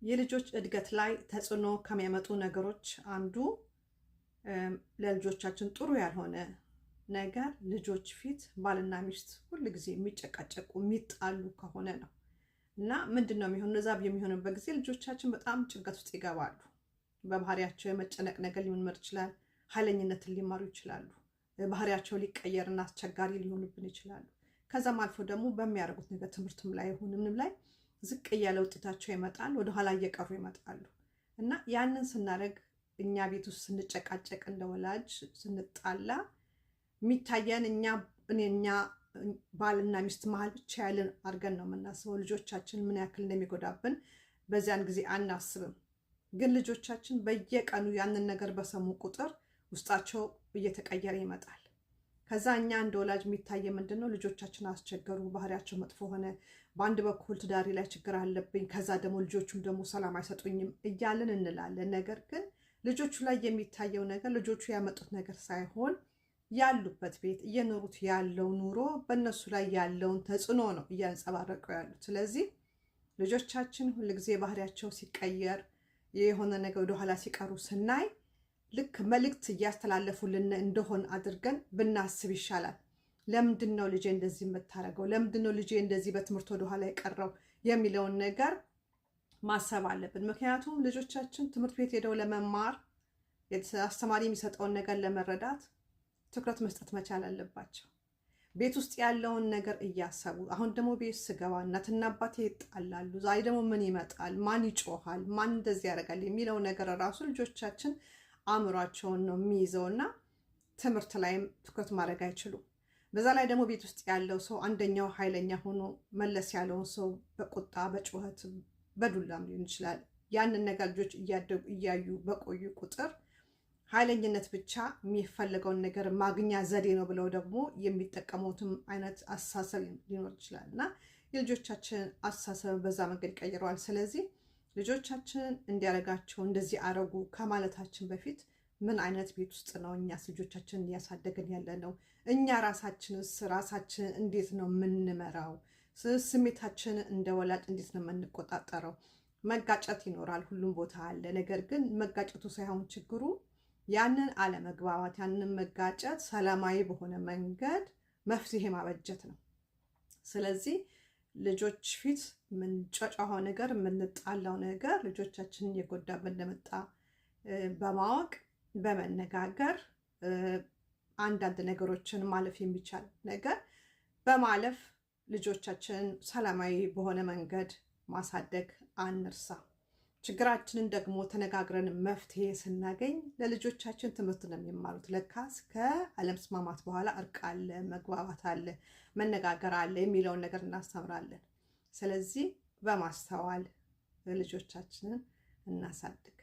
የልጆች እድገት ላይ ተጽዕኖ ከሚያመጡ ነገሮች አንዱ ለልጆቻችን ጥሩ ያልሆነ ነገር ልጆች ፊት ባልና ሚስት ሁል ጊዜ የሚጨቃጨቁ፣ የሚጣሉ ከሆነ ነው። እና ምንድን ነው የሚሆን? እነዛ የሚሆንበት ጊዜ ልጆቻችን በጣም ጭንቀት ውስጥ ይገባሉ። በባህሪያቸው የመጨነቅ ነገር ሊኖር ይችላል። ኃይለኝነትን ሊማሩ ይችላሉ። ባህሪያቸው ሊቀየርና አስቸጋሪ ሊሆኑብን ይችላሉ። ከዛም አልፎ ደግሞ በሚያደርጉት ነገር ትምህርትም ላይ ይሁን ምንም ላይ ዝቅ እያለ ውጤታቸው ይመጣል። ወደኋላ እየቀሩ ይመጣሉ። እና ያንን ስናደርግ፣ እኛ ቤት ውስጥ ስንጨቃጨቅ፣ እንደ ወላጅ ስንጣላ የሚታየን እኛ ባልና ሚስት መሀል ብቻ ያለን አድርገን ነው የምናስበው። ልጆቻችን ምን ያክል እንደሚጎዳብን በዚያን ጊዜ አናስብም። ግን ልጆቻችን በየቀኑ ያንን ነገር በሰሙ ቁጥር ውስጣቸው እየተቀየረ ይመጣል። ከዛ እኛ እንደ ወላጅ የሚታየ ምንድን ነው? ልጆቻችን አስቸገሩ፣ ባህሪያቸው መጥፎ ሆነ፣ በአንድ በኩል ትዳሬ ላይ ችግር አለብኝ፣ ከዛ ደግሞ ልጆቹም ደግሞ ሰላም አይሰጡኝም እያልን እንላለን። ነገር ግን ልጆቹ ላይ የሚታየው ነገር ልጆቹ ያመጡት ነገር ሳይሆን ያሉበት ቤት እየኖሩት ያለው ኑሮ በእነሱ ላይ ያለውን ተጽዕኖ ነው እያንጸባረቁ ያሉት። ስለዚህ ልጆቻችን ሁልጊዜ ባህሪያቸው ሲቀየር፣ የሆነ ነገር ወደኋላ ሲቀሩ ስናይ ልክ መልእክት እያስተላለፉልን እንደሆን አድርገን ብናስብ ይሻላል። ለምንድን ነው ልጄ እንደዚህ የምታደርገው? ለምንድን ነው ልጄ እንደዚህ በትምህርት ወደኋላ የቀረው የሚለውን ነገር ማሰብ አለብን። ምክንያቱም ልጆቻችን ትምህርት ቤት ሄደው ለመማር፣ አስተማሪ የሚሰጠውን ነገር ለመረዳት ትኩረት መስጠት መቻል አለባቸው። ቤት ውስጥ ያለውን ነገር እያሰቡ፣ አሁን ደግሞ ቤት ስገባ እናትና አባቴ ይጣላሉ፣ ዛሬ ደግሞ ምን ይመጣል፣ ማን ይጮሃል፣ ማን እንደዚህ ያደርጋል የሚለው ነገር ራሱ ልጆቻችን አእምሯቸውን ነው የሚይዘው እና ትምህርት ላይም ትኩረት ማድረግ አይችሉም። በዛ ላይ ደግሞ ቤት ውስጥ ያለው ሰው አንደኛው ኃይለኛ ሆኖ መለስ ያለውን ሰው በቁጣ፣ በጩኸት፣ በዱላም ሊሆን ይችላል። ያንን ነገር ልጆች እያደጉ እያዩ በቆዩ ቁጥር ኃይለኝነት ብቻ የሚፈለገውን ነገር ማግኛ ዘዴ ነው ብለው ደግሞ የሚጠቀሙትም አይነት አስተሳሰብ ሊኖር ይችላል እና የልጆቻችንን አስተሳሰብ በዛ መንገድ ይቀይረዋል። ስለዚህ ልጆቻችንን እንዲያደርጋቸው እንደዚህ አረጉ ከማለታችን በፊት ምን አይነት ቤት ውስጥ ነው እኛስ ልጆቻችንን እያሳደግን ያለ ነው? እኛ ራሳችንስ ራሳችንን እንዴት ነው የምንመራው? ስሜታችንን እንደ ወላጅ እንዴት ነው የምንቆጣጠረው? መጋጨት ይኖራል፣ ሁሉም ቦታ አለ። ነገር ግን መጋጨቱ ሳይሆን ችግሩ ያንን አለመግባባት፣ ያንን መጋጨት ሰላማዊ በሆነ መንገድ መፍትሄ ማበጀት ነው። ስለዚህ ልጆች ፊት የምንጫጫኸው ነገር፣ የምንጣላው ነገር ልጆቻችንን እየጎዳብን እንደመጣ በማወቅ፣ በመነጋገር፣ አንዳንድ ነገሮችን ማለፍ የሚቻል ነገር በማለፍ ልጆቻችንን ሰላማዊ በሆነ መንገድ ማሳደግ አንርሳ። ችግራችንን ደግሞ ተነጋግረን መፍትሄ ስናገኝ ለልጆቻችን ትምህርት ነው የሚማሩት። ለካስ ከአለመስማማት በኋላ እርቅ አለ፣ መግባባት አለ፣ መነጋገር አለ የሚለውን ነገር እናስተምራለን። ስለዚህ በማስተዋል ልጆቻችንን እናሳድግ።